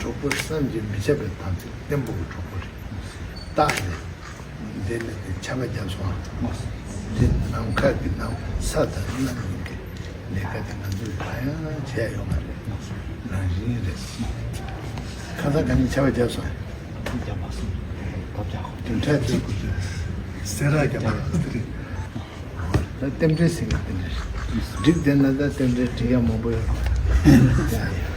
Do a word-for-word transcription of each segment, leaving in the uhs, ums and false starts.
གྲོགས་པོ་བསམ་གྱིས་མི་ཁྱབ་པའི་དམ་ཚིག་བརྟན་པོ་གི་གྲོགས་པོ་རེད། རྟག་ནས་འདི་ནས་འདི་ཆར་པ་བརྒྱབ་སོང་ཨ། འདི་ནམ་མཁའ་གི་ནམ་ས་དང་གནམ་གཉིས་ཀྱི་ལས་ཀ་དེ་ང་ཚོས་གང་ཡང་བྱས་ཡོད་མ་རེད། རང་བཞིན་རེད། ཁ་སང་ག་ནས་ཆར་པ་བརྒྱབ་སོང་ཨ། བརྒྱབ་མ་སོང་། བརྒྱབ་ཁོ་དེ་འཕྲལ་དུ་གོ་ཚོད་སེ་ར་བརྒྱབ་པ་རེད། ད་རྟེན་འབྲེལ་ཟེར་གི་རྟེན་འབྲེལ་འགྲིག་བསྡད་ན་ད་རྟེན་འབྲེལ་འགྲིག་ཡ་མང་པོ་ཡོད་རེད།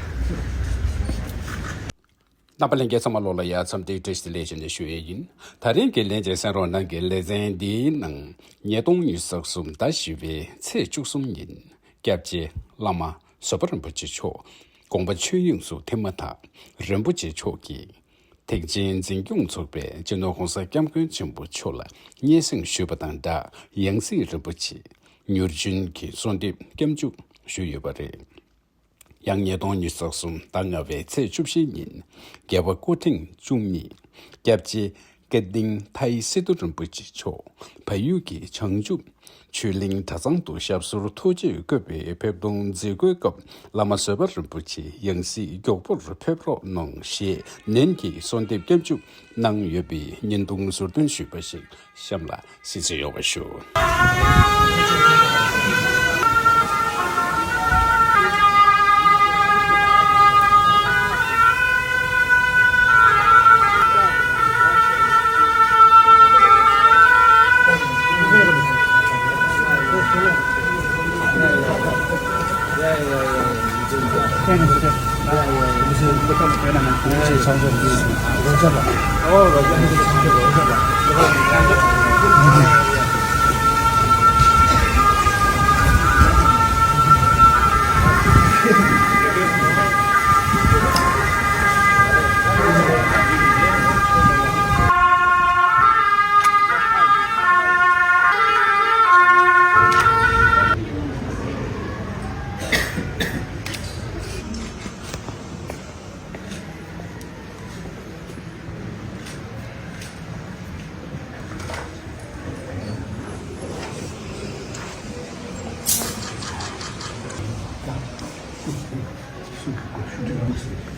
རྣམ་པ་ལྷན་རྒྱས་ཚང་མ་ལོག་ལ་ཡ་འཚམས་འདྲི་བཀྲ་ཤིས་བདེ་ལེགས་ཞུ་ནས་ཞུ་ཡས་ཡིན། ད་རིང་གི་ལན་གཅིག་གསན་རོགས་གནང་གི། ལེ་ཚན་འདིའི་ནང་ཉིས་སྟོང་ཉི་ཤུ་རྩ་གསུམ་ཟླ་བཞི་པའི་ཚེས་བཅུ་གསུམ་ཉིན་སྐྱབས་རྗེ་བླ་མ་བཟོད་པ་རིན་པོ་ཆེ་མཆོག་དགོངས་པ་ཆོས་དབྱིངས་སུ་ཐིམ་མ་ཐག་རིན་པོ་ཆེ་མཆོག་གིས་ཐེག་ཆེན་འཛིན་སྐྱོང་ཚོགས་པའི་སྤྱི་ནོར་༸གོང་ས་༸སྐྱབས་མགོན་ཆེན་པོ་མཆོག་ལ་སྙན་སེང་ཞུས་པ་དང་སྦྲགས། ཡང་སྲིད་རིན་པོ་ཆེ་མྱུར་འབྱོན་གྱི་གསོལ་འདེབས་སྐྱབས་འཇུག་ཞུས་ཡོད་པ་རེད། ཡང་ཉིས་སྟོང་ཉི་ཤུ་རྩ་གསུམ་ཟླ་ལྔ་པའི་ཚེས་བཅུ་བཞི་ཉིན་རྒྱལ་བ་སྐུ་ཕྲེང་བཅུ་གཉིས་སྐྱབས་རྗེ་ཀིརྟིང་མཐའི་སི་ཏུ་རིན་པོ་ཆེ་མཆོག་བལ་ཡུལ་གྱི་བྱང་ཆུབ་ཆོས་གླིང་གྲྭ་ཚང་དུ་ཞབས་སོར་ཐུགས་རྗེ་བཀོད་པའི་ཕེབས་སྟོན་མཛད་སྒོའི་སྐབས་བླ་མ་བཟོད་པ་རིན་པོ་ཆེ་ཡང་སྲིད་མགྱོགས་པོར་ཕེབས་རོགས་གནང་ཞེས་ནན་གྱིས་གསོལ་འདེབས་སྐྱབས་འཇུག་གནང་ཡོད་པའི་བརྙན་ཐུང་ཟུར་འདོན་ཞུས་པ་ཞིག་གཤམ་ལ་གཟིགས་གཟིགས་ཡོང་བ་ཞུ།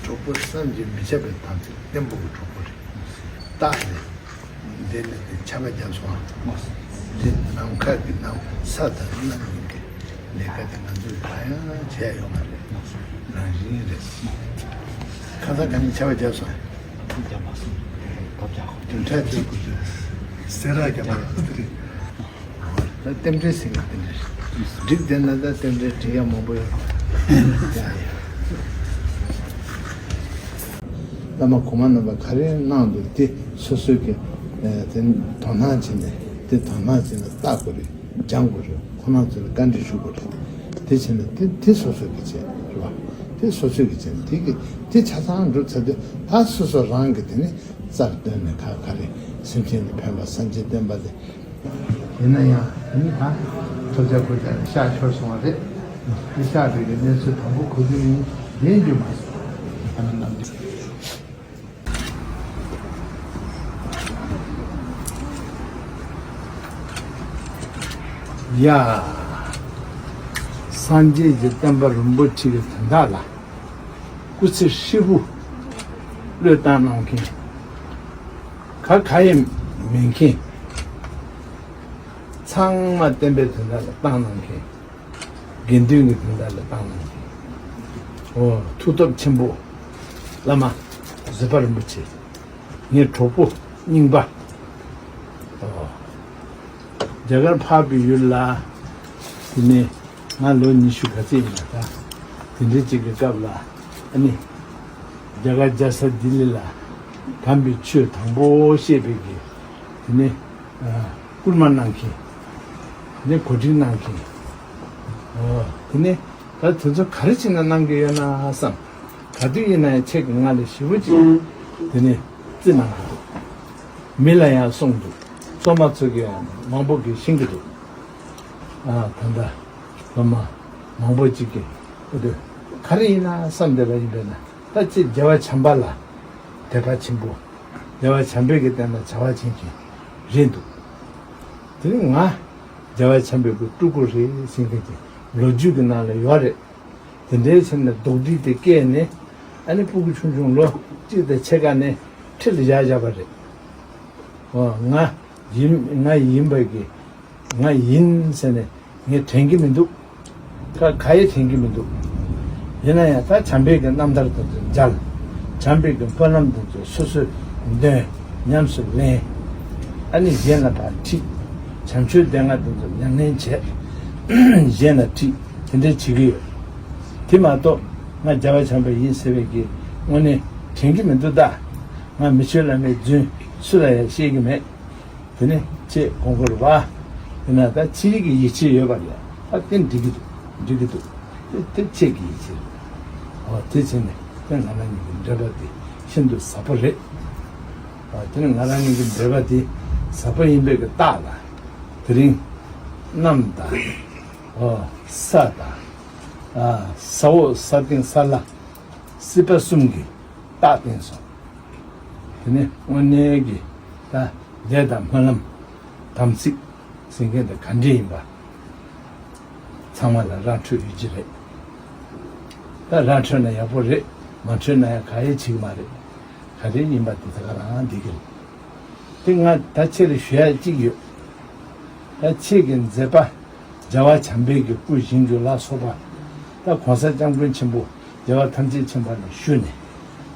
གྲོགས་པོ་བསམ་གྱིས་མི་ཁྱབ་པའི་དམ་ཚིག་བརྟན་པོ་གི་གྲོགས་པོ་རེད། རྟག་རེད། འདི་ནི་འདི་ཆར་པ་བརྒྱབ་སོང་ཨ། འདི་ནམ་མཁའ་གི་ནམ་ས་དང་གནམ་གཉིས་ཀྱི་ལས་ཀ་དེ་ང་ཚོས་གང་ཡང་བྱས་ཡོད་མ་རེད། རང་བཞིན་རེད། ཁ་སང་ག་ནས་ཆར་པ་བརྒྱབ་སོང་ཨ། བརྒྱབ་མ་སོང་། བརྒྱབ་ཁོ་དེ་འཕྲལ་དུ་གོ་ཚོད་སེ་ར་བརྒྱབ་པ་རེད། ད་རྟེན་འབྲེལ་ཟེར་གི་རྟེན་འབྲེལ་འགྲིག་བསྡད་ན་ད་རྟེན་འབྲེལ་འགྲིག་ཡ་མང་པོ་ཡོད་རེད། བླ་མ་གོང་མ་རྣམ་པ་ག་རེ་གནང་འདུག་དེ་སོ་སོའི་གི་དེ་དོ་སྣང་བྱས་ནས་དེ་དོ་སྣང་བྱས་ནས་ལྟ་དགོས་རེད། སྦྱང་དགོས་རེད། ཁོང་རྣམ་ཚོ་ལ་བཀའ་འདྲི་ཞུ་དགོས་རེད། དེ་བྱས་ནས་དེ་དེ་སོ་སོ་གི་བྱས་རེད་བ། དེ་སོ་སོ་གི་བྱས་ནས་དེ་གི་དེ་ཆ་ཚང་འགྲུབ་ཚར་དུས་ད་སོ་སོ་རང་གི་དེ་ནི་རྩར་བཏོན་ནས་ག་ག་རེ་སེམས་ཅན་ལ་ཕན་པ་སེམས་ཅན་བསྟན་པ་དེ། ཡིན་ན་ཡང་དེ་ནི་ད་ཐོབ་བྱ་དགོས་བྱ་ལ་ཤག་ཤོར་སོང་བ་རེད། དེ་ཤག་དེ་གི་གནས་ཚུལ་དང་པོ་གོ་རྒྱུ་ཡིན། བདེན་རྒྱུ་མ་སོང་། ཨ་ནི་རྣམས་ཀྱི་ཡ། སངས་རྒྱས་ཀྱི་བསྟན་པ་རིན་པོ་ཆེ་གི་དོན་དག་ལ་སྐུ་ཚེ་ཧྲིལ་པོ་བློས་བཏང་གནང་མཁན། ག་ག་ཡེ་མེད་མཁན། ཚང་མ་བསྟན་པའི་དོན་དག་ལ་བཏང་གནང་མཁན། དགེ་འདུན་གྱི་དོན་དག་ལ་བཏང་གནང་མཁན། འོ་ཐུགས་སྟོབས་ཆེན་པོ་བླ་མ་བཟོད་པ་རིན་པོ་ཆེ། ངའི་གྲོགས་པོ་རྙིང་པ། རྒྱ་གར་འཕགས་པའི་ཡུལ་ལ་དེ་ནས་ང་ལོ་ཉི་ཤུ་ག་ཚོད་ཡིན་ན་ད་དེ་འདྲའི་ཅིག་གི་སྐབས་ལ་ཨ་ནི་རྒྱ་གར་རྒྱལ་ས་ལྡི་ལི་ལ་དམ་པའི་ཆོས་དང་པོ་བཤད་པའི་གི་དེ་ནས་བསྐུལ་མ་གནང་མཁན། དེ་ནས་གོ་སྒྲིག་གནང་མཁན། དེ་ནས་ད་དེ་ཚོ་ག་རེ་བྱས་ན་གནང་གི་ཡོད་ན་བསམ། ག་དུས་ཡིན་ན་ཡང་ཁྱེད་ཀྱིས་ང་ལ་ཞེ་པོ་ཅིག་དེ་ནས་བརྩི་གནང་གི་འདུག་མི་ལ་ཡང་གསུངས་འདུག་སློབ་མ་ཚོ་གིས་ཡང་མང་པོ་གིས་ཤེས་ཀྱི་འདུག་ཨ་ད་ལྟ་སློབ་མ་མང་པོ་ཅིག་གིས་ཨ་དུ་ག་རེ་ཡིན་ན་བསམ་བསྡད་པ་ཡིན་པས་ན། ད་ཅིག་རྒྱལ་བ་བྱམས་པ་ལ་དད་པ་ཆེན་པོ། རྒྱལ་བ་བྱམས་པས་ཀྱི་སྟེང་ལ་བྱ་བ་བྱེད་མཁན་རེད་འདུག་དེ་ནི་ང་རྒྱལ་བ་བྱམས་པའི་གི་སྤྲུལ་སྐུ་རེད་ཟེར་མཁན་གྱི་ལོ་རྒྱུས་ཀྱི་ནང་ལ་ཡོད་རེད། དེ་འདྲའི་ཕྱིར་ན་རྡོག་སྒྲིལ་དེ་བཀལ་ནས་ ཨ་ནི་སྤུ་གུ་ཆུང་ཆུང་ལོ་གཅིག་དང་ཕྱེད་ཀ་ནས་ཁྲི་ལ་བཞག་བཞག་པ་རེད། ཨོ་ང་ཡིན་ང་ཡིན་པ་གི་ང་ཡིན་ཟེར་ནས་ངས་དྲན་གྱི་མི་འདུག་ཁ་ག་ཡེ་དྲན་གྱི་མི་འདུག་ཡིན་ན་ཡང་ད་བྱམས་པའི་གི་རྣམ་ཐར་དེ་ཚོ་མཇལ། བྱམས་པའི་གི་སྨོན་ལམ་དེ་ཚོ་སོ་སོས་འདོན། ཉམས་སུ་ལེན། ཨ་ནི་གཞན་ལ་ཕར་ཁྲིད། བྱམས་ཆོས་སྡེ་ལྔ་དེ་ཚོ་ཉམས་ལེན་བྱས། གཞན་ལ་ཁྲིད། དེ་འདྲ་བྱེད་ཀྱི་ཡོད། དེ་མ་གཏོགས་ང་རྒྱལ་བ་བྱམས་པ་ཡིན་ཟེར་བའི་གི་དངོས་གནས་དྲན་གྱི་མི་འདུག་ད། ང་མི་ཆོས་བླ་མའི་རྫུན་སུ་ལ་ཡང་བཤད་ཀྱི་མེད། དེ་ནས་ཁྱེད་དགོངས་སྐོར་བ། དེ་ན་ད་ཁྱེད་ཀྱི་ཡིད་ཆེས་ཡོད་པ་ལས་ད་དེ་འགྲིག་གི་འདུག་འགྲིག་གི་འདུག་དེ་དེ་ཁྱེད་ཀྱི་ཡིད་ཆེས་རེད། འོ་དེ་བྱས་ནས་དེ་ང་རང་གཉིས་ཀྱི་འབྲེལ་བ་དེ་ཤིན་ཏུ་ཟབ་པོ་རེད། འོ་དེ་ནས་ང་རང་གཉིས་ཀྱི་འབྲེལ་བ་དེ་ཟབ་པོ་ཡིན་པའི་གི་རྟགས་ལ་དེ་རིང་གནམ་དང་། འོ་ས་དང་། ཨ་ས་འོག་ས་སྟེང་ས་བླ་སྲིད་པ་གསུམ་གྱི་རྟགས་བསྟན་སོང་། དེ་ནས་དངོས་གནས་ཀྱི་ད་ལས་དང་སྨོན་ལམ་དམ་ཚིག་ཟེར་མཁན་དེ་ག་འདྲས་ཡིན་པ་ཚང་མ་ལ་ར་འཕྲོད་ཡོད་ཀྱི་རེད། ད་ར་འཕྲོད་ན་ཡག་པོ་རེད། མ་འཕྲོད་ན་ཡང་ག་ཡེ་བྱེད་ཀྱི་མ་རེད། ག་རེ་ཡིན་པ་དེ་ད་ག་རང་བསྡད་ཀྱི་རེད། དེ་ང་ད་ཁྱེད་ལ་ཞུ་ཡ་གཅིག་ཡོད། ད་ཁྱེད་ཀྱི་མཛད་པ་རྒྱལ་བ་བྱམས་པའི་གི་སྐུ་བཞེངས་རྒྱུ་ལ་སོགས་པ། ད་གོང་ས་སྐྱབས་མགོན་ཆེན་པོ་རྒྱལ་བ་ཐམས་ཅད་མཁྱེན་པ་ལ་ཞུས་ནས།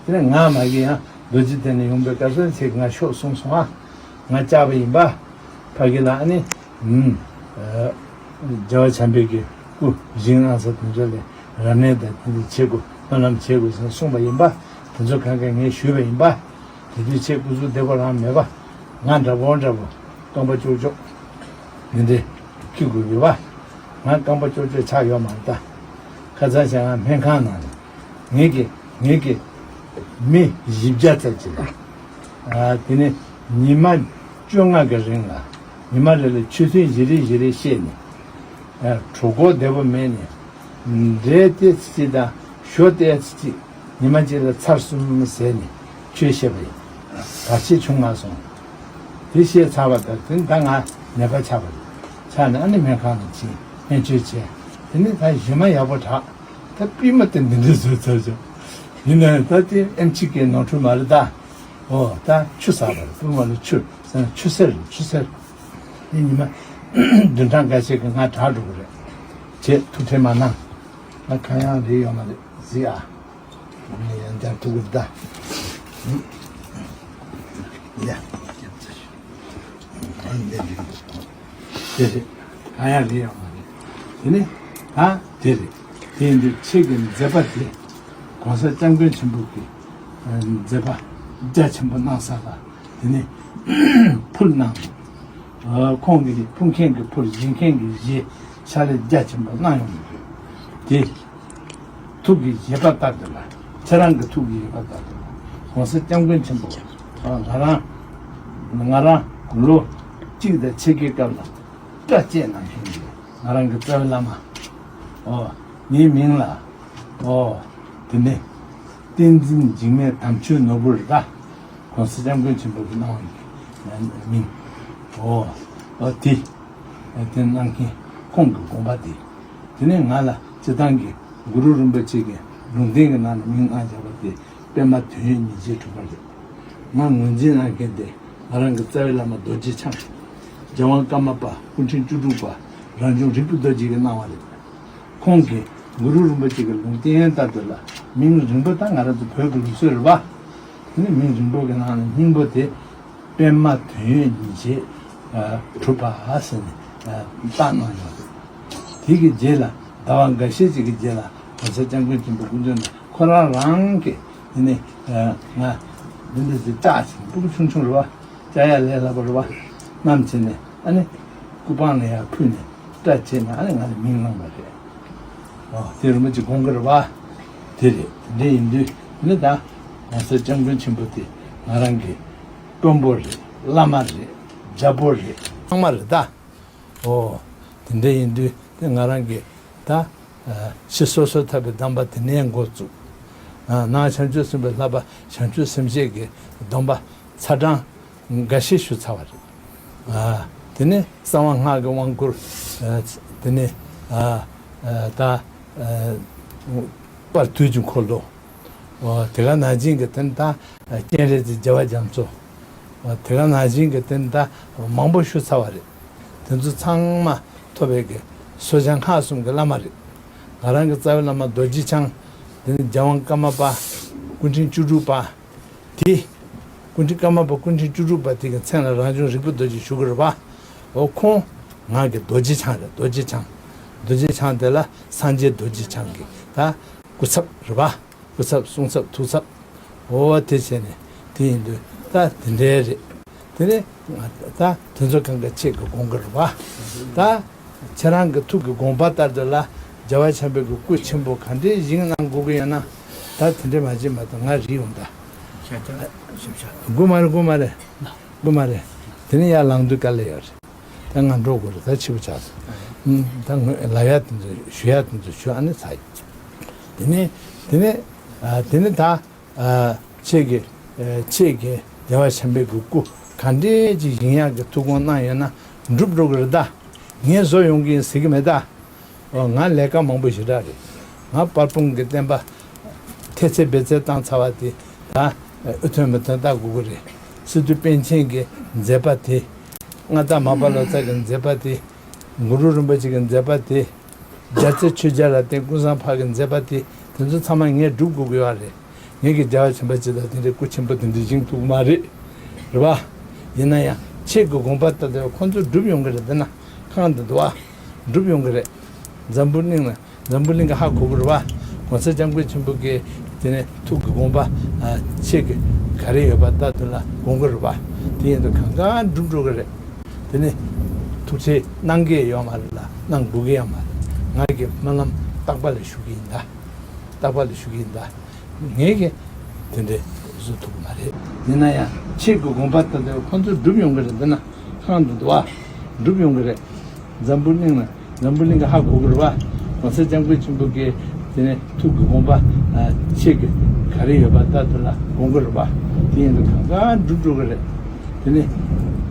དེ་ནས་ང་མ་གི་ཡང་རྡོ་རྗེ་གདན་ནས་ཡོང་པའི་སྐབས་སུ་ཁྱེད་ཀྱིས་ང་ཤོག་གསུངས་སོང་ཨ། ང་བཅར་བ་ཡིན་པ། ཕ་གི་ལ་ཨ་ནི། ཨུམ། ཨ། རྒྱལ་བ་བྱམས་པའི་གི་སྐུ་བཞེངས་གནང་ས་དེ་ཚོ་ལ་རབ་གནས་དང་དེ་ཚོ་བྱེད་དགོས། སྨོན་ལམ་བྱེད་དགོས་ཟེར་གསུངས་པ་ཡིན་པ། དེ་ཚོ་གང་ག་ངས་ཞུས་པ་ཡིན་པ། དེ་དུས་ཁྱེད་སྐུ་གཟུགས་བདེ་པོ་རང་མེད་པ། ང་འདྲ་པོ་འདྲ་པོ་རྐང་པ་ཅོག་ཅོག་འདི་འདྲ་འཁྱེར་དགོས་ཡོད་པ། ང་རྐང་པ་ཅོག་ཅོག་ཆགས་ཡོད་མ་རེད་ད། ཁ་སང་ཞག་ང་སྨན་ཁང་ནང་ནས་ངེད་ཀྱི་ངེད་ཀྱི་མི་བཞི་བརྒྱ་ཙམ་ཅིག་ལ། ཨ། དེ་ནས་ཉི་མ་བཅོ་ལྔ་གི་རིང་ལ་ཉི་མ་རེ་ལ་ཆོས་ཐུན་བཞི་རེ་བཞི་རེ་བཤད་ནས། ཨ། གྲོད་ཁོག་བདེ་པོ་མེད་ནས། འབྲས་ཏོག་ཙམ་ཅིག་དང་ཞོ་ཏོག་ཙམ་ཅིག་ཉི་མ་གཅིག་ལ་ཚར་གསུམ་ཟས་ནས་ཆོས་བཤད་པ་ཡིན། བར་ཆད་བྱུང་མ་སོང་། དེ་བཤད་ཚར་བ་དང་དེ་ད་ང་ནད་པ་ཆགས་པ་རེད། ཆགས་ནས་ཨ་ནི་སྨན་ཁང་ལ་ཕྱིན། སྨན་བཅོས་བྱས། དེ་ནས་ད་གཞི་མ་ཡག་པོ་དྲག་ད་པུས་མོ་དེ་འདི་འདྲ་བཟོས་ཚར་བྱུང་། ཡིན་ནའང་ད་དེ་ཨེམ་ཆི་ཀའི་ནོར་འཁྲུལ་མ་རེད་ད། ཨོ་ད་ཆུ་ཟགས་པ་རེད། པུས་མོ་ལ་ཆུ་ཟགས་ཆུ་སེར་ཆུ་སེར། དེ་ཉི་མ་བདུན་ཕྲག་འགའ་ཤས་ཀྱི་ང་དྲག་འགྲོ་གི་རེད། བྱས་ཐུགས་ཁྲལ་མ་གནང་། ང་གང་ཡང་རེད་ཡོད་མ་རེད་གཟིགས་ཨ། ཡང་བསྐྱར་ཐུག་གི་ད། ཡ། དེ་རེད། གང་ཡང་རེད་ཡོད་མ་རེད། དེ་ནི་ད་དེ་རེད། དེ་ཡིན་དུས་ཁྱེད་ཀྱི་མཛད་པ་དེ། གོང་ས་སྐྱབས་མགོན་ཆེན་པོ་གི་མཛད་པ་རྒྱ་ཆེན་པོ་གནང་ས་ལ་དེ་ནི་ཕུལ་གནང་། ཁོང་གི་ཕུལ་མཁན་གྱི་ཕུལ། བཞེས་མཁན་གྱི་བཞེས། ཕྱག་ལས་རྒྱ་ཆེན་པོ་གནང་ཡོང་གི་ཡོད་དེ། ཐུགས་ཀྱི་བཞེད་པ་ལྟར་དུ་ལ། ཁྱེད་རང་གི་ཐུགས་ཀྱི་བཞེད་པ་ལྟར་དུ་ལ། གོང་ས་སྐྱབས་མགོན་ཆེན་པོ་ང་རང་ང་རང་ལོ་གཅིག་དང་ཕྱེད་ཀའི་སྐབས་ལ་སྐྲ་བཅད་གནང་མཁན་གྱི་ང་རང་གི་རྩ་བའི་བླ་མ། ཨོ། ངའི་མིང་ལ། ཨོ། དེ་ནས་བསྟན་འཛིན་འཇིགས་མེད་དམ་ཆོས་ནོར་བུ་རེད་ད། གོང་ས་སྐྱབས་མགོན་ཆེན་པོ་གི་གནང་བའི་མིང་། ཨོ། ཨོ་དེ། དེ་གནང་མཁན་ཁོང་གི་དགོངས་པ་དེ། དེ་ནས་ང་ལ་སྤྱིར་བཏང་གི་གུ་རུ་རིན་པོ་ཆེ་གི་ལུང་བསྟན་གྱི་ནང་ནས་མིང་བཏགས་བཞག་པ་དེ་པདྨ་དོན་ཡོད་ཉིན་བྱེད་གྲུབ་པ་རེད། ང་ངོས་འཛིན་གནང་མཁན་དེ་ང་རང་གི་རྩ་བའི་བླ་མ་རྡོ་རྗེ་འཆང་། རྒྱལ་དབང་ཀརྨ་པ་སྐུ་ཕྲེང་བཅུ་དྲུག་པ་རང་བྱུང་རིག་པའི་རྡོ་རྗེ་གིས་གནང་བ་རེད། ཁོང་གིས་གུ་རུ་རིན་པོ་ཆེ་གི་ལུང་བསྟན་ལྟར་དུ་ལ་མིང་རིང་པོ་ད་ང་རང་ཚོ་བོད་ཀྱི་ལུགས་སྲོལ་རེད་པ། དེ་ནི་མིང་རིང་པོ་གི་ནང་ནས་སྙིང་པོ་དེ་པདྨ་དོན་ཡོད་ཉིན་བྱེད་གྲུབ་པ་ཟེར་ནས་བཏགས་གནང་ཡོད་རེད། དེ་གི་རྗེས་ལ་ཟླ་བ་འགའ་ཤས་ཅིག་གི་རྗེས་ལ་གོང་ས་སྐྱབས་མགོན་ཆེན་པོ་སྐུ་མདུན་ནས་ཁོ་རང་རང་གིས་དེ་ནི་ང་འདི་འདྲ་ཞིག་བཅག་ཅིང་སྤུ་གུ་ཆུང་ཆུང་རེད་པ། བཅག་ཡ་ལས་སླ་པོ་རེད་པ། བསྣམས་བྱས་ནས་ཨ་ནི་སྐུ་པང་ལ་ཡར་ཕུལ་ནས་སྐྲ་བཅད་ནས་ཨ་ནི་ང་ལ་མིང་གནང་བ་རེད། ཨོ་དེ་རིན་པོ་ཆེ་དགོངས་ཀྱི་རེད་པ། དེ་རེད། དེ་འདྲ་ཡིན་དུས་ནི་ད་གོང་ས་སྐྱབས་མགོན་ཆེན་པོ་དེ་ང་རང་གི་དཔོན་པོ་རེད། བླ་མ་རེད། རྒྱལ་པོ་རེད། ཚང་མ་རེད་ད། ཨོ། དེ་འདྲ་ཡིན་དུས་དེ་ང་རང་གིས་ད། ཨ། ཕྱི་སོ་སོར་ཐར་པའི་སྡོམ་པ་དེ་ནས་འགོ་བཙུགས། ཨ། ནང་བྱང་ཆུབ་སེམས་དཔའི་བསླབ་པ་བྱང་ཆུབ་སེམས་བསྐྱེད་ཀྱི་སྡོམ་པ་ཚར་གྲངས་འགའ་ཤས་ཞུ་ཚར་བ་རེད། ཨ། དེ་ནས་གསང་བ་སྔགས་ཀྱི་དབང་བསྐུར། ཨ། དེ་ནས། ཨ། ཨ། ད། ཨ། དཔལ་དུས་ཀྱི་འཁོར་ལོ། ཨོ་དེ་ག་ནང་བཞིན་གྱི་དེ་ནི་ད་སྤྱན་རས་གཟིགས་རྒྱལ་བ་རྒྱ་མཚོ། ཨོ་དེ་ག་ནང་བཞིན་གྱི་དེ་ནི་ད་མང་པོ་ཞུ་ཚར་བ་རེད། དེ་ཚོ་ཚང་མ་ཐོབ་པའི་གི་གསོལ་ཇ་སྔགས་གསུམ་གྱི་བླ་མ་རེད། ང་རང་གི་རྩ་བའི་བླ་མ་རྡོ་རྗེ་འཆང་། དེ་ནི་རྒྱལ་དབང་ཀརྨ་པ། སྐུ་ཕྲེང་བཅུ་དྲུག་པ། དེ། སྐུ་ཕྲེང་ཀརྨ་པ་སྐུ་ཕྲེང་བཅུ་དྲུག་པ་དེ་གི་མཚན་ལ་རང་བྱུང་རིག་པའི་རྡོ་རྗེ་ཞུ་གི་རེད་པ། འོ་ཁོང་ང་གི་རྡོ་རྗེ་འཆང་རེད། རྡོ་རྗེ་འཆང་། རྡོ་རྗེ་འཆང་དེ་ལ་སངས་རྒྱས་རྡོ་རྗེ་འཆང་གི་ད་སྐུ་ཚབ་རེད་པ། སྐུ་ཚབ་གསུང་ཚབ་ཐུགས་ཚབ། འོ་དེ་བྱས་ནས་དེ་ཡིན་དུས་ད་དེ་འདྲའི་རེད། དེ་ནས་ང་ད་དེ་ཚོ་གང་ག་ཁྱེད་ཀྱི་དགོངས་ཀྱི་རེད་པ། ད་ཁྱེད་རང་གི་ཐུགས་ཀྱི་དགོངས་པ་ལྟར་དུ་ལ་རྒྱལ་བ་བྱམས་པའི་གི་སྐུ་ཆེན་པོ་ག་འདྲའི་ཞིག་གནང་དགོས་ཀྱི་ཡོད་ན། ད་དེ་འདྲའི་མ་བྱེད་མ་གཏོགས་ང་རིག་ཡོང་ད། ཤ་ཆ་ཤ་ཆ། དགོས་མ་རེད། དགོས་མ་རེད། དགོས་མ་རེད། དེ་ནས་ཡར་ལངས་དུས་དཀའ་ལས་ཡོད་རེད། ད་ང་འགྲོ་དགོས་རེད། ད་ཕྱི་པོ་ཆགས་སོང་། ཨ་ད་ངོས་ལབ་ཡ་དེ་ཚོ་ཞུ་ཡ་དེ་ཚོ་ཞུ། ཨ་ནི་ཚར་ཡིན། དེ་ནས་དེ་ནས་ཨ་དེ་ནས་ད་ཨ་ཁྱེད་ཀྱི་ཨ་ཁྱེད་ཀྱི་རྒྱལ་བ་བྱམས་པའི་གི་སྐུ་ག་འདྲས་ཅིག་ཞིག་ཡག་གི་ཐུགས་དགོངས་གནང་ཡོད་ན་འགྲུབ་འགྲོ་གི་རེད་ད། ངས་བཟོ་ཡོང་གི་ཡིན་ཟེར་གི་མེད་ད། ཨོ་ང་ལས་ཀ་མང་པོ་ཞེ་དྲག་རེད། ང་དཔལ་སྤུངས་ཀྱི་བསྟན་པ་ཐེལ་ཙེ་བེད་ཙེ་བཏང་ཚར་བ་དེ་ད་ཨུ་ཐོན་མི་ཐོན་ལྟ་དགོས་ཀྱི་རེད། སི་ཏུ་པཎ་ཆེན་གྱི་མཛད་པ་དེ། མངའ་བདག་མར་པ་ལོ་ཙཱ་གི་མཛད་པ་དེ། གུ་རུ་རིན་པོ་ཆེ་གི་མཛད་པ་དེ། རྒྱལ་རྩེ་ཆོས་རྒྱལ་ལ་བརྟེན་ཀུན་བཟང་འཕགས་ཀྱི་མཛད་པ་དེ། དེ་ཚོ་ཚང་མ་ངས་སྒྲུབ་དགོས་ཀྱི་ཡོད་རེད། ངེད་ཀྱི་རྒྱལ་བ་བྱམས་པ་ཇི་ལྟར་དེ་འདྲའི་སྐུ་ཆེན་པོ་དེ་འདྲ་བཞེངས་ཐུབ་ཀྱི་མ་རེད། རེད་པ། ཡིན་ན་ཡང་ཁྱེད་ཀྱི་དགོངས་པ་ལྟར་དུ་ཁོང་ཚོ་སྒྲུབ་ཡོང་གི་རེད། འདི་ན་ཁང་འདི་འདུག་ཨ། སྒྲུབ་ཡོང་གི་རེད། འཛམ་བུ་གླིང་ལ་འཛམ་བུ་གླིང་གི་ཧ་གོ་གི་རེད་པ། གོང་ས་སྐྱབས་མགོན་ཆེན་པོ་གིས་དེ་ནས་ཐུགས་ཀྱི་དགོངས་པ་ཨ་ཁྱེད་ཀྱི་ག་རེ་ཡོད་པ་ལྟར་དུ་ལ་དགོངས་ཀྱི་རེད་པ། དེ་ཡིན་དུས་གང་ག་སྒྲུབ་འགྲོ་གི་རེད། དེ་ནས་ཐུགས་ཁྲལ་གནང་གི་ཡོད་མ་རེད་ལ་གནང་དགོས་ཀྱི་ཡོད་མ་རེད། ང་གི་སྨོན་ལམ་རྟག་པ་ལ་ཞུ་གི་ཡིན་ད། རྟག་པ་ལ་ཞུ་གི་ཡིན་ད། ངས་ཀྱི་དེ་འདྲའི་བཟོ་ཐུབ་ཀྱི་མ་རེད། ཡིན་ན་ཡང་ཁྱེད་ཀྱི་དགོངས་པ་ལྟར་དུ་ཁོང་ཚོ་སྒྲུབ་ཡོང་གི་རེད། འདི་ན་ཁང་དུ་འདུག་ཨ། སྒྲུབ་ཡོང་གི་རེད། འཛམ་བུ་གླིང་ལ་འཛམ་བུ་གླིང་གི་ཧ་གོ་གི་རེད་པ། གོང་ས་སྐྱབས་མགོན་ཆེན་པོ་གིས་དེ་ནས་ཐུགས་ཀྱི་དགོངས་པ་ཨ་ཁྱེད་ཀྱི་ག་རེ་ཡོད་པ་ལྟར་དུ་ལ་དགོངས་ཀྱི་རེད་པ། དེ་ཡིན་དུས་གང་ག་འགྲུབ་འགྲོ་གི་རེད། དེ་ནས་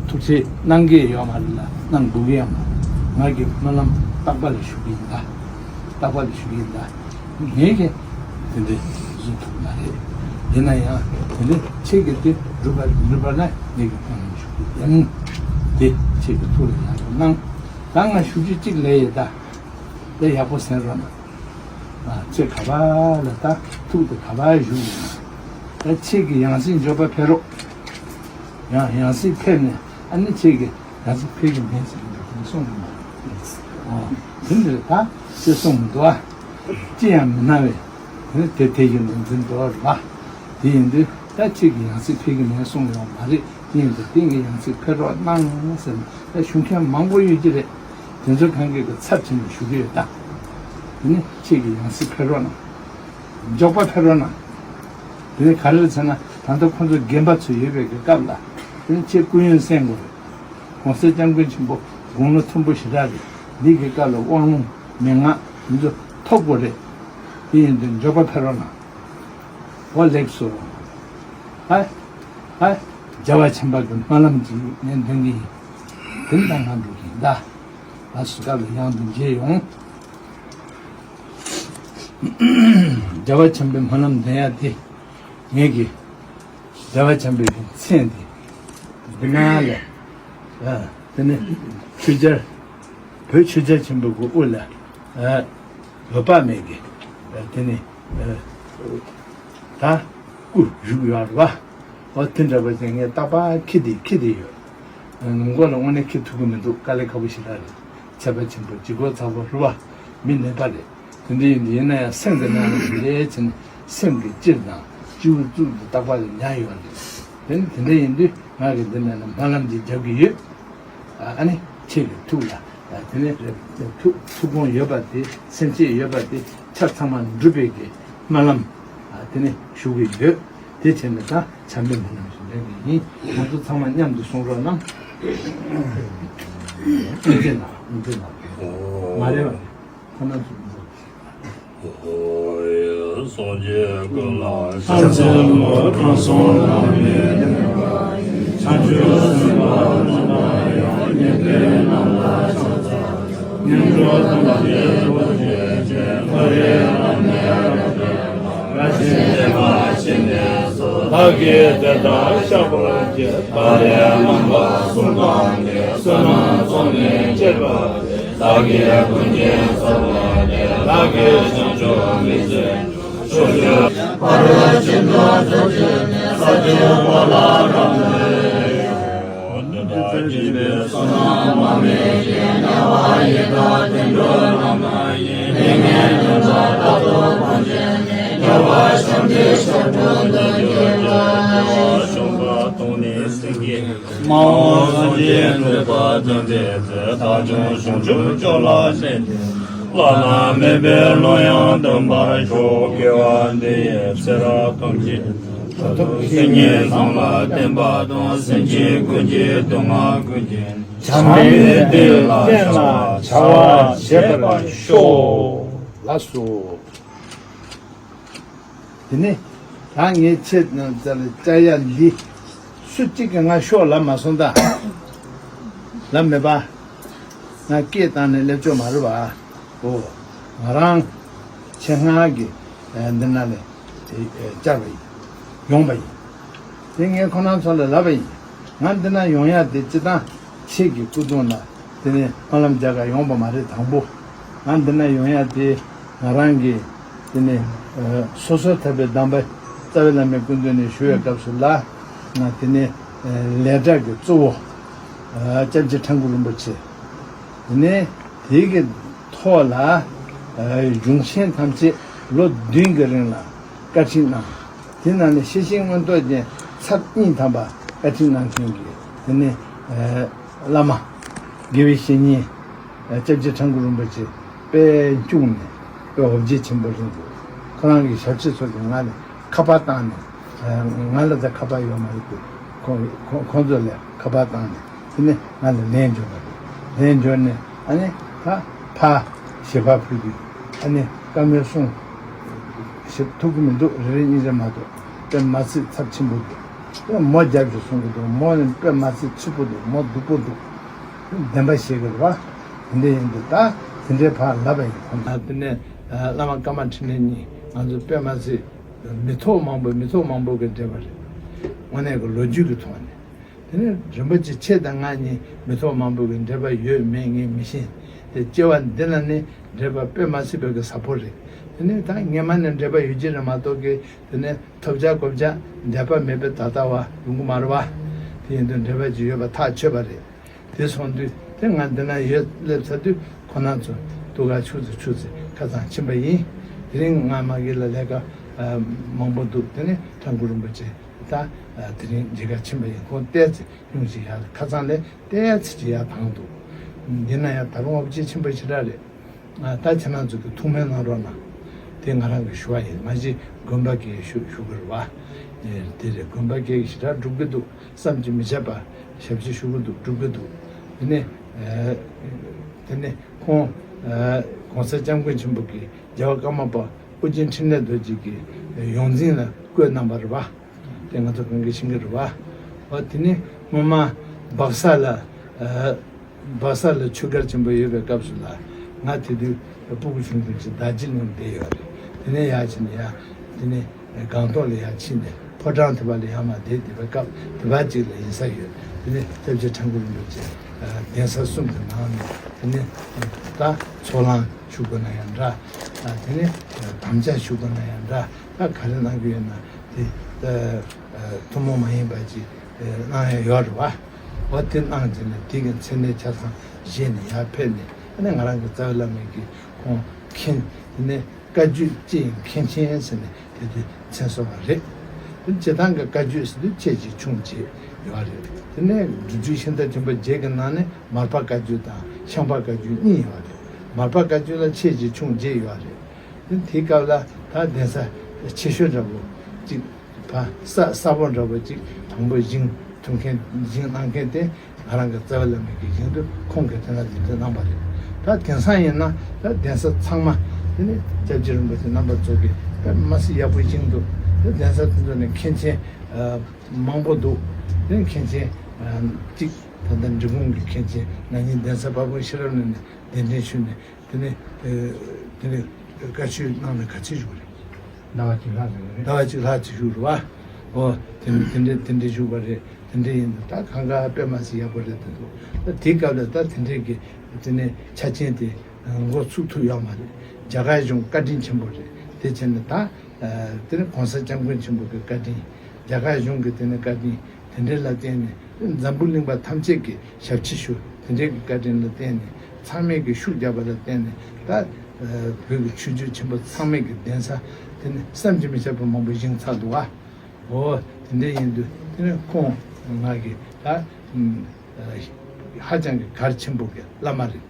ཐུགས་ཁྲལ་གནང་གི་ཡོད་མ་རེད་ལ་གནང་དགོས་ཀྱི་ཡོད་མ་རེད། ང་གི་སྨོན་ལམ་རྟག་པ་ལ་ཞུ་གི་ཡིན་ད། རྟག་པ་ལ་ཞུ་གི་ཡིན་ད། ངས་ཀྱི་དེ་འདྲའི་བཟོ་ཐུབ་མ་རེད། ཡིན་ན་ཡང་དེ་འདྲའི་ཁྱེད་ཀྱི་དེ་འགྲུབ་པ་འགྲུབ་པ་ན་ངས་ཀྱི་ཁོང་ལ་ཞུ་གི་ཡིན། དེ་ཁྱེད་ཀྱི་ཐུགས་ལ་ཡག་པོ་གནང་། ད་ང་ཞུ་རྒྱུ་གཅིག་ལས་ཡོད་ད། དེ་ཡག་པོ་གསན་རོགས་གནང་། ཨ་ཁྱེད་ག་པ་ལ་ད་ཐུགས་དེ་ག་པ་བཞུགས་ཡོད་ན། ད་ཁྱེད་ཀྱི་ཡང་སྲིད་འབྱོར་པ་ཕེབས་རོགས། ཡང་ཡང་སྲིད་ཕེབས་ནས་ཨ་ནི་ཁྱེད་ཀྱི་ཡང་སྲིད་ཕེབས་ཀྱི་མེད་ཟེར་གྱི་འདུག་གསུངས་གི་མ་རེད། ཨོ་དེ་འདྲ་ད་ཅི་གསུངས་མི་འདུག་ཨ། ཅི་ཡང་མི་སྣང་བས་དེ་ནི་དེ་དེ་བཞིན་དུ་འཛིན་འགྲོ་བ་རེད་པ། དེ་ཡིན་དུས་ད་ཁྱེད་ཀྱི་ཡང་སྲིད་ཕེབས་ཀྱི་མེད་གསུངས་ཡོད་མ་རེད། དེ་ཡིན་དུས་དེང་གི་ཡང་སྲིད་ཕེབས་རོགས་གནང་ཟེར་ནས་ད་ཞུ་མཁན་མང་པོ་ཡོད་ཀྱི་རེད། དེ་ཚོ་གང་གི་གི་ཚབ་བྱས་ནས་ཞུ་གི་ཡོད་ད། དེ་ནི་ཁྱེད་ཀྱི་ཡང་སྲིད་ཕེབས་རོགས་གནང་། མགྱོགས་པ་ཕེབས་རོགས་གནང་། དེ་ནི་ག་རེ་རེད་ཟེར་ན་ད་ལྟ་ཁོང་ཚོ་རྒན་པ་ཚོ་ཡོད་པའི་གི་སྐབས་ལ་དེ་ནི་ཁྱེད་སྐུ་ཡོན་གསན་དགོས་རེད། གོང་ས་སྐྱབས་མགོན་ཆེན་པོ་དགུང་ལོ་མཐོན་པོ་ཞེ་དྲག་རེད། འདི་གི་སྐབས་ལ་དབང་ལུང་མན་ངག་འདི་ཚོ་ཐོབ་དགོས་རེད། དེ་ཡིན་དུས་མགྱོགས་པ་ཕེབས་རོགས་གནང་། འོ་ལེགས་སོ། ཧ་ཧ། རྒྱལ་བ་ཆེན་པོ་གི་སྨོན་ལམ་གྱིས་ངས་འདོན་གྱི་ཡིན། དེ་ནི་ད་ང་འགྲོ་གི་ཡིན་ད། ད་སུ་སྐབས་ལ་ཡང་དུ་མཇལ་ཡོང་། རྒྱལ་བ་ཆེན་པོའི་སྨོན་ལམ་འདོན་ཡ་དེ་ངེད་ཀྱི་རྒྱལ་བ་ཆེན་པོའི་མཚན་དེ་འདི་ན་ལ་ཨ་དེ་ནི་ཆོས་རྒྱལ་བོད་ཆོས་རྒྱལ་ཆེན་པོ་གི་དབུ་ལ་ཨ་འོད་དཔག་མེད་ཀྱི་ཨ་དེ་ནི་ཨ་ད་སྐུ་བཞུགས་ཡོད་རེད་པ། འོ་དེ་འདྲ་བ་ཅན་ངས་རྟག་པར་འཁྱེར་ཏེ་འཁྱེར་ཏེ་ཡོད། ངོ་ལ་དངོས་གནས་འཁྱེར་ཐུབ་ཀྱི་མི་འདུག་དཀའ་ལས་ཁག་པོ་ཞེ་དྲག་རེད། ཚད་པ་ཆེན་པོ་ལྗིད་ཁོག་ཚ་པོ་རེད་པ། མི་ནད་པ་རེད། དེ་འདྲ་ཡིན་དུས་ཡིན་ན་ཡང་སེམས་ཀྱི་ནང་ལ་ལས་བྱས་ནས་སེམས་ཀྱི་སྤྱིར་དང་སྤྱི་བོའི་གཙུག་ཏུ་རྟག་པར་ཉར་ཡོད་རེད། དེ་ནི་དེ་འདྲ་ཡིན་དུས་ང་གི་འདི་ནས་ནི་སྨོན་ལམ་ཅིག་རྒྱག་གི་ཡོད། ཨ་ནི་ཁྱེད་ཀྱི་ཐུགས་ལ་དེ་ནས་ཐུགས་ཐུགས་དགོངས་ཡོད་པ་དེ་སེམས་བསྐྱེད་ཡོད་པ་དེ་ཆ་ཚང་མ་འགྲུབ་པའི་གི་སྨོན་ལམ་དེ་ནས་ཞུ་གི་ཡོད། དེ་བྱས་ནས་ད་བྱམས་པའི་སྨོན་ལམ་ཞིག་འདོན་གི་ཡིན། ང་ཚོ་ཚང་མ་མཉམ་དུ་གསུང་རོགས་གནང་། ཨེ་ཙི་ན་ཨེ་ཙི་ན་མ་རེད་པ། ཁོ་ན་ཚོ་མི་འདུག་སངས་རྒྱས་ཀུན་ལ་ཕྱག་འཚལ་ལོ། དྲང་སྲོང་བླ་མའི་བསྟན་པ་ཡི། བྱང་ཆུབ་སེམས་དཔའ་རྣམས་ལ་ཡང་། ཉན་ཐོས་རྣམས་ལ་ཕྱག་འཚལ་ལོ། ངན་འགྲོ་དམ་པ་སྡེ་པོ་ཆེ་ཆེན་ཐོ་རེ་ལ་གནས་པ་དེ། བདག་གིས་དེ་ལྟར་བཤགས་པར་བགྱི། ད་རེས་ནངས་པ་གསུམ་པ་ནི་བསོད་ནམས་བསགས་ནས་སྐྱེས་པ་སྟེ། བདག་གིས་ཀུན་མཁྱེན་བཟོད་པ་སྟེ། བདག་གིས་བྱང་ཆུབ་མི་བཟོད། ཕར་ཕྱིན་དྲུག་ཚུལ་གྱིས་ས་བཅུའི་འཁོར་ལ་རབ་གནས། བསོད་ནམས་མ་དམིགས་ཀྱི་དམྱལ་བ་ཡི་དྭགས་དུད་འགྲོའི་ལམ་ཡིན། ལས་ངན་ལས་འདྲ་རྟག་ཏུ་སྤོང་བྱས་ནས། དམྱལ་བ་བྱང་ཆུབ་ཤིན་ཏུ་རྒྱས་པ། དམྱལ་བ་གཞོམ་པ་དང་ནི་སེམས་བསྐྱེད། མ་འོངས་སངས་རྒྱས་འགྲུབ་པ་དོན་མཛད་ཚེ། བདག་ཀྱང་བྱང་ཆུབ་མཆོག་ལ་སྤྱད་དེ། བླ་ན་མེད་པའི་ལམ་ཡང་སྟོན་པར་ཤོག་དགེ་བ་འདི་ཡིས་ཚེ་རབས་ཐམས་ཅད། མཐར་ཐུག་སེམས་ཉིད་ལམ་ལ་བརྟེན་པ་དང་། སེམས་ཅན་ཀུན་གྱི་སྡུག་བསྔལ་ཀུན་གྱི་བྱམས་པའི་གཏན་ལ་བྱ་བ་བྱེད་པར་ཤོག་ལགས་སོ། དེ་ནས་ད་ངས་ཁྱེད་རྣམས་ལ་བཅར་ཡ་འདི་སུ་གཅིག་གིས་ང་ཤོག་ལབ་མ་སོང་ད། ལབ་མེད་པ། ང་སྐད་བཏང་ནས་སླེབས་ཆོག་མ་རེད་པ། འོ། ང་རང་ཆེད་མངགས་ཀྱིས་འདི་ན་ལས་བཅར་བ་ཡིན། ཡོང་བ་ཡིན། དེ་ངས་ཁོ་རང་ཚོ་ལ་ལབ་པ་ཡིན། ང་འདི་ན་ཡོང་ཡ་དེ་སྤྱིར་བཏང་ཁྱེད་ཀྱི་སྐུ་གདུང་ལ་དེ་ནས་སྨོན་ལམ་རྒྱག་ག་ཡོང་བ་མ་རེད། དང་པོ་ང་འདི་ན་ཡོང་ཡ་དེ་ང་རང་གི་དེ་ནས་སོ་སོར་ཐར་པའི་གདམས་པ་རྩ་བའི་བླ་མའི་སྐུ་མདུན་ནས་ཞུ་བའི་སྐབས་སུ་ལ་ང་དེ་ནས་ལས་གྲྭ་གི་གཙོ་བོ་སྐྱབས་རྗེ་ཁྲ་འགུ་རིན་པོ་ཆེ། དེ་ནས་དེའི་གི་ཐོག་ལ་གཞུང་ཆེན་ཐམས་ཅད་ལོ་བདུན་གྱི་རིང་ལ་བཀའ་ཁྲིད་གནང་། དེ་ནང་ནས་ཤེར་ཕྱིན་མངོན་རྟོགས་རྒྱན་ཚར་གཉིས་ཐམ་པ་བཀའ་ཁྲིད་གནང་མཁན་གྱི་དེ་ནས་བླ་མ་དགེ་བའི་བཤེས་གཉེན་སྐྱབས་རྗེ་ཁྲ་འགུ་རིན་པོ་ཆེ་དཔལ་འཁྱུག་ནས་དཔལ་འོ་བརྒྱལ་ཆེན་པོ་རིན་པོ་ཁོ་རང་གི་ཞབས་ཕྱི་ཚོ་གི་ང་ལ་ཁ་པར་བཏང་ནས། ང་ལ་ད་ཁ་པར་ཡོད་མ་རེད་དེ། ཁོ་ཁོ་ཁོང་ཚོ་ལ་ཁ་པར་བཏང་ནས་དེ་ནས་ང་ལ་ལན་འབྱོར་བ་རེད། ལན་འབྱོར་ནས་ཨ་ནི་ད་ཕ་ཞལ་པར་ཕུལ་དུས་ཨ་ནི་བཀའ་མོལ་གསུང་ཞིབ་ཐུབ་ཀྱི་མི་འདུག་རེ་རེ་གཉིས་རེ་མ་གཏོགས་དཔེ་མ་སྲིད་ཚབས་ཆེན་པོ་འདུག་དཔེ་མོ་རྒྱབ་ཀྱི་གསུང་གི་འདུག་མོ་ནི་དཔེ་མ་སྲིད་ཕྱུག་པོ་འདུག་མོ་སྡུག་པོ་འདུག་བདེན་པ་བཤད་ཀྱི་རེད་བ། དེ་འདྲ་ཡིན་དུས་ད་དེ་འདྲའི་ཕར་ལབ་པ་ཡིན་ཁོང་ད་དེ་ནས་བླ་མ་ཀརྨ་འཕྲིན་ལས་གཉིས་ང་ཚོ་དཔེ་མ་སྲིད་མི་ཐོག་མང་པོ་མི་ཐོག་མང་པོ་གི་འབྲེལ་བ་རེད། དངོས་གནས་ཀྱི་ལོ་རྒྱུས་ཀྱི་ཐོག་ནས། དེ་ནས་རིན་པོ་ཆེ་ཁྱེད་དང་ང་གཉིས་མི་ཐོག་མང་པོ་གི་འབྲེལ་བ་ཡོད་མེད་ངས་མི་ཤེས། དེ་སྐྱེ་བ་འདི་ན་ནི་འབྲེལ་བ་དཔེ་མ་སྲིད་པའི་གི་ཟབ་པོ་རེད། དེ་ནས་ད་སྔན་མ་ནས་འབྲེལ་བ་ཡོད་ཀྱི་རེད་མ་གཏོགས་གི་དེ་ནས་ཐོབ་བྱ་གོ་བྱ་འབྲེལ་བ་མེད་པའི་ད་ལྟ་བ་ཡོང་གི་མ་རེད་བ། དེ་ཡིན་དུས་འབྲེལ་བ་ཅིག་ཡོད་པ་ཐག་ཆོད་པ་རེད། དེ་སོང་དུས་དེ་ང་འདི་ན་ཡོད་སླེབས་ཚར་དུས་ཁོ་ན་ཚོ་སྡུག་ག་ཆུ་ཚོད་ཆུ་ཚོད་ཁ་ཚང་ཕྱིན་པ་ཡིན། དེ་རིང་ང་མ་གི་ལ་ལས་ཀ་མང་པོ་འདུག་དེ་ནས་ཁྲ་འགུ་རིན་པོ་ཆེ་ད་དེ་རིང་མཇལ་ཁ་ཕྱིན་པ་ཡིན། ཁོང་ལྟས་ཚེ་ཉུང་ཞིག་ཡར་ཁ་ཚང་ལས་ལྟས་ཚེ་ཅིག་ཡར་དང་འདུག་འདི་ན་ཡང་ད་རུང་ཨོ་ཅེ་ཆེན་པོ་ཞེ་དྲག་རེད། ད་ཁྱེད་རང་ཚོ་གི་ཐུགས་སྨོན་གནང་རོགས་གནང་། དེ་ང་རང་གི་ཞུ་བ་ཡིན། མ་གཞི་དགོན་པ་གི་ཞུ་ཞུ་དགོས་རེད་བ། དེ་རེད། དགོན་པ་གི་ཞེ་དྲག་སྒྲུབ་གི་འདུག་བསམ་གྱིས་མི་ཁྱབ་པ་ཞབས་ཕྱི་ཞུ་གི་འདུག་སྒྲུབ་གི་འདུག་དེ་ནས་དེ་ནས་ཁོང་༸གོང་ས་༸སྐྱབས་མགོན་ཆེན་པོ་གི་རྒྱལ་བ་ཀརྨ་པ་ཨོ་རྒྱན་འཕྲིན་ལས་རྡོ་རྗེ་གི་ཡོངས་འཛིན་ལ་བསྐོས་གནང་བ་རེད་བ། དེ་ང་ཚོ་གང་གི་ཤེས་ཀྱི་རེད་བ། འོ་དེ་ནས་སྔོན་མ་སྦག་ས་ལ་སྦག་ས་ལ་ཆོས་སྒར་ཆེན་པོ་ཡོད་པའི་སྐབས་སུ་ལ་ང་དེ་དུས་སྤུ་གུ་ཆུང་ཆུང་ཅིག་ཟླ་གཅིག་ནང་བསྡད་ཡོད་རེད། དེ་ནས་ཡར་ཕྱིན་ནས་ཡར་དེ་ནས་སྒང་ཏོག་ལ་ཡར་ཕྱིན་ནས་ཕོ་བྲང་དེ་པ་ལ་ཡར་མར་བསྡད་བསྡད་པའི་སྐབས་དེ་པ་ཅིག་ལ་ཡིན་ས་ཡོད། དེ་ནས་སྐྱབས་རྗེ་ཁྲ་འགུ་རིན་པོ་ཆེ་གདན་ས་གསུམ་གྱི་ནང་ནས་དེ་ནས་ད་ཚོགས་ལངས་ཞུ་དགོས་ན་ཡང་འདྲ། དེ་ནས་དམ་བཅའ་ཞུ་དགོས་ན་ཡང་འདྲ། ད་ག་རེ་གནང་གི་ཡོད་ན་དེ་ཐུན་མོང་མ་ཡིན་པ་ཅིག་གནང་ཡ་ཡོད་རེད་བ། འོ་དེ་གནང་རྗེས་ནས་དེ་གི་མཚན་གནས་ཆ་ཚང་བཞེས་ནས་ཡར་ཕེབས་ནས་ཨ་ནི་ང་རང་གི་རྩ་བའི་བླ་མའི་གི་ཁོང་མཁྱེན་དེ་ནས་བཀའ་བརྒྱུད་སྤྱི་ཡི་མཁན་ཆེན་ཟེར་ནས་དེ་དུས་མཚན་གསོལ་བ་རེད། དེ་སྤྱི་བཏང་གི་བཀའ་བརྒྱུད་ཟེར་དུས་ཆེ་བཞི་ཆུང་བརྒྱད་ཡོད་རེད། དེ་ནས་སྒྲུབ་བརྒྱུད་ཤིང་རྟ་ཆེན་པོ་བརྒྱད་ཀྱི་ནང་ནས་མར་པ་བཀའ་བརྒྱུད་དང་ཤངས་པ་བཀའ་བརྒྱུད་གཉིས་ཡོད་རེད། མར་པ་བཀའ་བརྒྱུད་ལ་ཆེ་བཞི་ཆུང་བརྒྱད་ཡོད་རེད། དེ་དེའི་སྐབས་ལ་ད་གདན་ས་ཆེ་ཤོས་འདྲ་པོ་གཅིག་ཕ་ས་ས་པོ་འདྲ་པོ་གཅིག་དང་པོ་བཞེངས་ཐུབ་མཁན་བཞེངས་གནང་མཁན་དེ་ང་རང་གི་རྩ་བའི་བླ་མའི་གི་བཞེངས་དུས་ཁོང་གིས་དེ་ན་དེ་འདྲ་གནང་བ་རེད། ད་དེང་སང་ཡིན་ན་ད་གདན་ས་ཚང་མ་དེ་ནི་སྐྱབས་རྗེ་རིན་པོ་ཆེ་རྣམ་པ་ཚོ་གིས་དཔེ་མ་སྲིད་ཡག་པོ་བཞེངས་འདུག་དེ་གདན་ས་དེ་ཚོ་ནས་མཁན་ཆེན་མང་པོ་འདུག་དེ་མཁན་ཆེན་གཅིག་ད་ལྟ་འབྲི་གུང་གི་མཁན་ཆེན་ན་ནིང་གདན་ས་དཔལ་སྤུངས་ཤེས་རབ་གླིང་ནས་གདན་འདྲེན་ཞུས་ནས་དེ་ནས་དེ་ནས་བཀའ་ཆོས་གནང་ནས་ག་ཚོད་བཞུགས་རེད། ཟླ་བ་གཅིག་ལྷག་ཙམ་རེད། ཟླ་བ་གཅིག་ལྷག་ཙམ་བཞུགས་རེད་བ། ཨོ་དེ་འདྲ་དེ་འདྲ་དེ་འདྲ་བཞུགས་པ་རེད། དེ་འདྲ་ཡིན་དུས་ད་གང་ག་དཔེ་མ་སྲིད་ཡག་པོ་རེད་འདུག་ད་དེའི་སྐབས་ལ་ད་དེ་འདྲའི་གི་དེ་ནས་ཆ་རྐྱེན་དེ་འགོ་ཚུགས་ཐུབ་ཡོད་མ་རེད། རྒྱ་གར་གཞུང་བཀའ་དྲིན་ཆེན་པོ་རེད། དེ་བྱས་ནས་ད་དེ་ནས་གོང་ས་སྐྱབས་མགོན་ཆེན་པོ་གི་བཀའ་དྲིན། རྒྱ་གར་གཞུང་གི་དེ་ནས་བཀའ་དྲིན། དེ་འདྲའི་ལ་བརྟེན་ནས་འཛམ་བུ་གླིང་པ་ཐམས་ཅད་ཀྱི་ཞབས་ཕྱི་ཞུ། དེ་འདྲའི་གི་བཀའ་དྲིན་ལ་བརྟེན་ནས་ཚང་མས་ཀྱི་ཤུགས་བརྒྱབ་པ་ལ་བརྟེན་ནས་ད་བོད་ཀྱི་ཆོས་བརྒྱུད་ཆེན་པོ་ཚང་མས་ཀྱི་གདན་ས་དེ་ནས་བསམ་གྱིས་མི་ཁྱབ་པ་མང་པོ་བཞེངས་ཚར་འདུག་ཨ། འོ་དེ་འདྲ་ཡིན་དུས་དེ་ནས་ཁོང་ང་གི་ད་ཧ་ཅང་གི་གལ་ཆེན་པོ་གི་བླ་མ་རེད།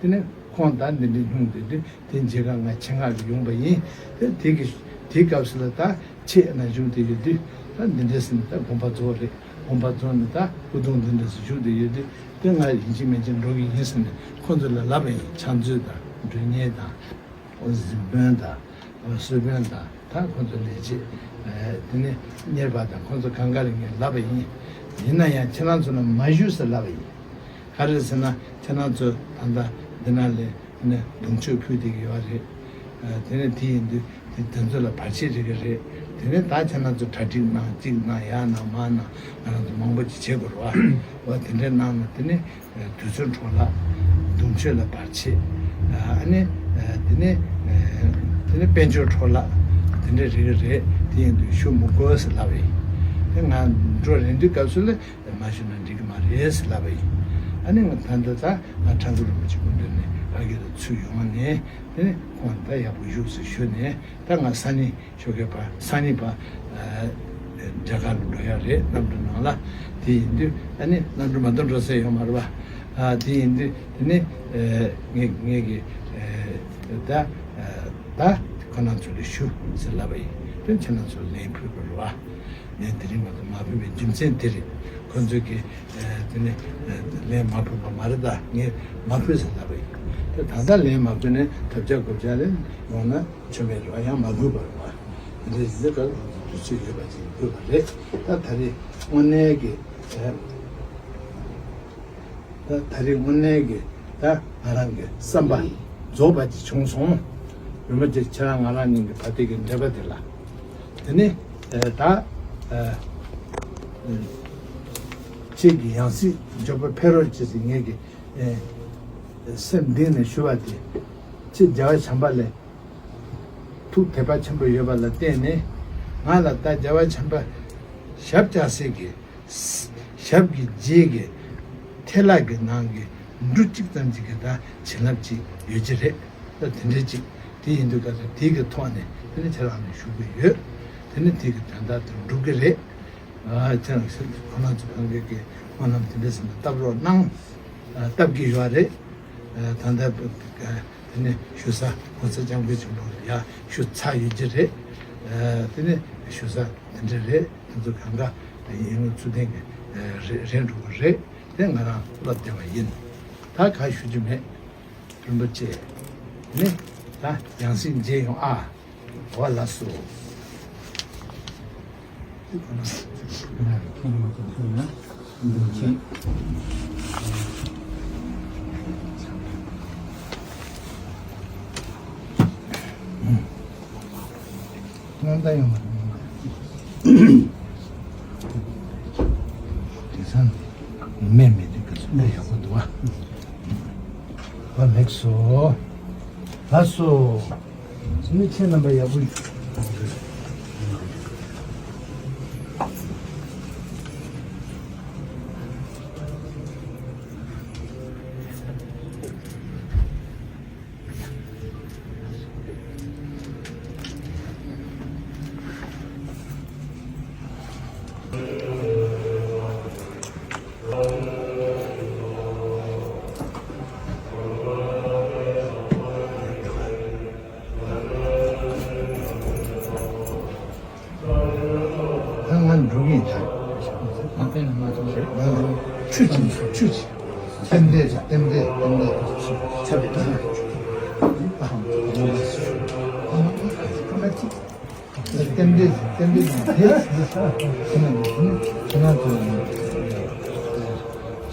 དེ་ནས་ཁོང་ད་འདི་འདྲའི་སྙུང་བསྡད་དུས་དེ་མཇལ་ཁ་ང་ཆེད་མངགས་ཀྱི་ཡོང་པ་ཡིན། དེ་དེ་གི་དེའི་སྐབས་སུ་ལ་ད་ཆེད་ན་བཞུགས་བསྡད་ཡོད་དུས་ད་འདི་འདྲ་ཟེར་ནས་ད་དགོངས་པ་རྫོགས་རེད། དགོངས་པ་རྫོགས་ནས་ད་སྐུ་གདུང་འདི་འདྲ་ཟེར་བཞུགས་བསྡད་ཡོད་དུས་དེ་ང་ཡིན་གཅིག་མིན་གཅིག་འགྲོ་གི་ཡིན་ཟེར་ནས་ཁོང་ཚོ་ལ་ལབ་པ་ཡིན། ཕྱག་མཛོད་དང་མགྲོན་གཉེར་དང་གཟིམ་དཔོན་དང་གསོལ་དཔོན་དང་ད་ཁོང་ཚོ་ལས་བྱེད་དེ་ནས་གཉེར་པ་དང་ཁོང་ཚོ་གང་ག་ལ་ངས་ལབ་པ་ཡིན། ཡིན་ན་ཡང་ཁྱེད་རང་ཚོ་ལ་མ་ཞུ་ཟེར་ལབ་པ་ཡིན། ག་རེ་ཟེར་ན་ཁྱེད་རང་ཚོ་ད་ལྟ་འདི་ན་ལས་ནས་གདུང་མཆོད་ཕུལ་བསྡད་ཀྱི་ཡོད་རེད། དེ་ནས་དེ་ཡིན་དུས་དེ་དེ་ཚོ་ལ་བར་ཆད་རེ་གི་རེད། དེ་ནས་ད་ཁྱེད་རང་ཚོ་གྲ་སྒྲིག་གནང་གཅིག་གནང་ཡག་གནང་མ་གནང་ང་རང་ཚོ་མང་པོ་ཅིག་བྱེད་དགོས་རེད་བ། འོ་དེ་འདྲས་གནང་ན་དེ་ནས་དུས་ཚོད་འཕྲོ་བརླག་གདུང་མཆོད་ལ་བར་ཆད། ཨ་ནི་དེ་ནས་དེ་ནས་དཔལ་འབྱོར་འཕྲོ་བརླག་དེ་འདྲས་རེ་གི་རེད། དེ་ཡིན་དུས་ཞུ་མི་དགོས་ཟེར་ལབ་པ་ཡིན། དེ་ང་འགྲོ་རན་དུས་སྐབས་སུ་ལ། མ་ཞུས་ན་འགྲིག་གི་མ་རེད་ཟེར་ལབ་པ་ཡིན། ཨ་ནི་ང་ད་ལྟ་ད་ང་ཁྲ་འགུ་རིན་པོ་ཆེ་སྐུ་མདུན་ནས་ཕ་གི་ལ་ཚུར་ཡོང་ནས་དེ་ནས་ཁོང་ད་ཡག་པོ་བཞུགས་ཟེར་ཞུས་ནས་ད་ང་སང་ཉིན་ཞོགས་ཀས་ཕར་སང་ཉིན་ཕར་རྒྱ་གར་ལ་འགྲོ་ཡག་རེད། གནམ་གྲུ་ནང་ལ། དེ་ཡིན་དུས་ཨ་ནི་གནམ་གྲུ་མ་གཏོགས་འགྲོ་ས་ཡོད་མ་རེད་པ། ཨ་དེ་ཡིན་དུས་དེ་ནས་ངས་ངས་ཀྱི་ད་ད་ཁོ་རང་ཚོ་ལ་ཞུ་ཟེར་ལབ་པ་ཡིན། དེ་ཁྱེད་རང་ཚོ་ལན་ཕུལ་དགོས་རེད་པ། ངས་དེ་རིང་མ་གཏོགས་མ་ཕུལ་བའི་རྒྱུ་མཚན་དེ་རེད། ཁོ་ཚོས་ཀྱི་དེ་ནས་ལན་མ་ཕུལ་བ་མ་རེད། ད་ངས་མ་ཕུལ་ཟེར་ལབ་པ་ཡིན། དེ་ད་ལྟ་ལན་མ་ཕུལ་ནས་ཐབས་ཆག་དགོས་ཆག་ལས་ཡོང་ན་ཆོ་མེད་རེད་པ། ཡང་མ་ཕུལ་བ་རེད་པ། དེ་འདྲ་ཡིན་ཙང་ཁོ་ཚོ་དུས་ཚོད་ཡོད་པ་ཅིག་ཕུལ་བ་རེད། ད་ད་རེས་དངོས་གནས་ཀྱི་ད་ད་རེས་དངོས་གནས་ཀྱི་ད་ང་རང་གི་བསམ་པ་རྫོགས་པ་ཅིག་བྱུང་སོང་། རིན་པོ་ཆེ་ཁྱེད་རང་ང་རང་གཉིས་ཀྱི་བར་དེ་གི་འབྲེལ་བ་དེ་ལ། དེ་ནས་ད་ཁྱེད་ཀྱི་ཡང་སྲིད་འབྱོར་པ་ཕེབས་རོགས་བྱེད་ཟེར་ངེད་ཀྱི་སེམས་གཏིང་ནས་ཞུ་བ་དེ། ཁྱེད་རྒྱལ་བ་བྱམས་པ་ལས་ཐུགས་དད་པ་ཆེན་པོ་ཡོད་པ་ལ་བརྟེན་ནས་ང་ལ་ད་རྒྱལ་བ་བྱམས་པ་ཞབས་བཅགས་སའི་གི་ཞབས་ཀྱི་རྗེས་ཀྱི་ཐལ་ལག་གི་ནང་གི་འབྲུ་གཅིག་ཙམ་ཅིག་གི་ད་བྱིན་རླབས་ཅིག་ཡོད་ཀྱི་རེད། ད་དེ་འདྲ་ཅིག་དེ་ཡིན་དུས་ག་ཚོད་དེ་གི་ཐོག་ནས་དེ་ནི་ཁྱེད་རང་ལ་ཞུ་གི་ཡོད། དེ་ནི་དེ་གི་དོན་དག་དེ་འགྲུབ་གི་རེད། ཨ་ཁྱེད་རང་ཁོ་རང་ཚོ་གང་གི་གི་སྨོན་ལམ་དེ་འདྲ་ཟེར་ན་བཏབ་རོགས་གནང་། ཨ་བཏབ་ཀྱི་ཡོད་རེད། ཨ་ད་ལྟ་དེ་ནས་ཞུ་ས་གོང་ས་སྐྱབས་མགོན་ཆེན་པོ་ཡ་ཞུ་ཚར་ཡོད་ཀྱི་རེད། ཨ་དེ་ནས་ཞུ་ས་དེ་འདྲ་རེད། དེ་ཚོ་གང་ག་ཡིན་ངོ་ཚུལ་ལྡན་གྱི་རེད་རེད་འགྲོ་གི་རེད། དེ་ང་རང་བློ་བདེ་བ་ཡིན། ད་ག་ཞུ་རྒྱུ་མེད། རིན་པོ་ཆེ། ནི་ད་ཡང་སྲིད་མཇལ་ཡོང་ཨ། འོ་ལགས་སོ། སྔོན་བརྡ་ཡོང་བ་རེད། དེང་སང་ནི་སྨན་མེད་དུས་སྐབས་སུ་དཔེ་ཡག་པོ་འདུག་བ། བ་ལེགས་སོ། ལགས་སོ། མི་ཁྱེད་རྣམ་པ་ཡག་པོ། ད་ང་འགྲོ་གི་ཡིན་ད། ང་ཆུ་ཅིག་ཆུ་ཅིག་རྟེན་འབྲེལ་རྟེན་འབྲེལ་རྟེན་འབྲེལ་ཆབ་ཏུ་རྟེན་འབྲེལ་རྟེན་འབྲེལ་དེ་ཁྱེད་རང་ཚོ་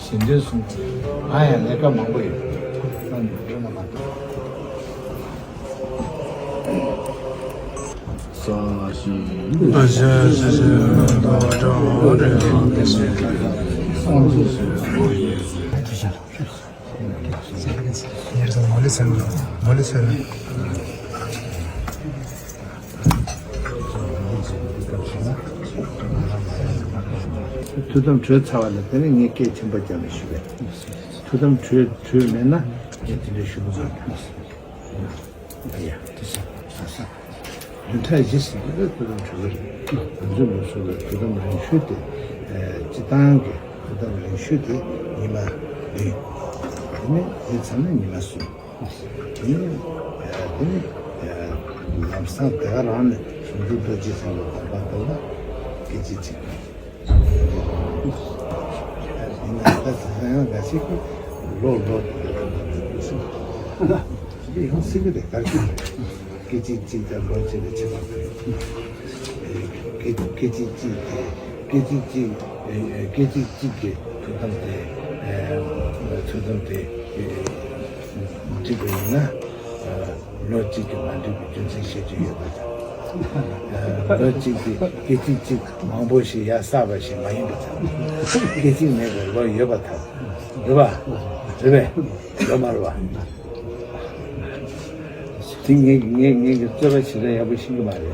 ཞལ་འདོན་གསུང་ང་ཡང་ལས་ཀ་མང་པོ་ཡོད། ཁྱེད་རང་ཚོ་མ་གཏོགས། ས་ཞིང་། ཐུགས་དམ་གྲོལ་ཚར་བ་ལ་དེ་ནས་ངས་སྐད་ཆེན་པོ་རྒྱབ་ནས་ཞུ་གས། ཐུགས་དམ་གྲོལ་གྲོལ་མེད་ན་ངས་དེ་འདྲ་ཞུ་གི་མ་རེད། ཡ། བདུན་ཕྲག་བཞི་ཟིན་པ་ལ་ཐུགས་དམ་གྲོལ་གི་རེད། ང་ཚོའི་ལུགས་སྲོལ་ལ་ཐུགས་དམ་རིང་ཤོས་དེ། སྤྱི་བཏང་གི་ཐུགས་དམ་རིང་ཤོས་དེ་ཉི་མ་བདུན། དེ་ནས་དེ་ཚར་ན་ཉི་མ་གསུམ། དེ་ནས་དེ་ནས་ལམ་སང་དེ་ག་རང་ནས་ཟུང་འཇུག་རྡོ་རྗེ་འཆང་ལ་དམ་པ་དེ་ལ་སྐད་ཅིག་གཅིག་ཡིན་ན་ད་དེང་སང་ཡང་འགའ་ཞིག་གིས་ལོ་ལོ་དེ་འདྲ་འདྲ་འདྲ་འདྲ་འདུག་ཟེར། དེ་ཡང་སྲིད་གི་རེད། གར་གི་རེད། སྐད་ཅིག་གཅིག་དང་ལོ་གཅིག་ལ་ཁྱད་པར་འདུག་སྐད་སྐད་ཅིག་གཅིག་དེ་སྐད་ཅིག་གཅིག་སྐད་ཅིག་གཅིག་གི་ཐུགས་དམ་དེ་ཐུགས་དམ་དེ་འགྲིག་པ་ཡིན་ན། ལོ་གཅིག་གིས་མ་འགྲིག་པའི་རྒྱུ་མཚན་བཤད་རྒྱུ་ཡོད་པ་དང་། ལོ་གཅིག་གིས་སྐད་ཅིག་གཅིག་མང་པོ་ཞིག་ཡར་བསགས་པ་ཞིག་མ་ཡིན་པ་དང་། སྐད་ཅིག་མེད་པའི་ལོ་ཡོད་པ་དང་། རེད་པ། རེད་པས། ཡོད་མ་རེད་པ། དེ་ངས་ངས་ངས་ཀྱི་རྩོད་པ་ཞེ་དྲག་ཡག་པོ་ཤེས་ཀྱི་མ་རེད།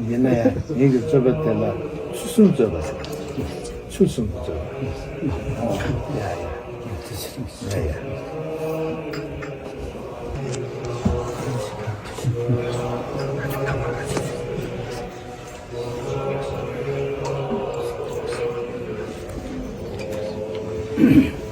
ཡིན་ན་ཡང་ངས་ཀྱི་རྩོད་པ་དེ་ལ་ཚུལ་གསུམ་རྩོད་པ་ཟེར། ཚུལ་གསུམ་གྱི་རྩོད་པ། ཡ་ཡ། ཡ་ཡ།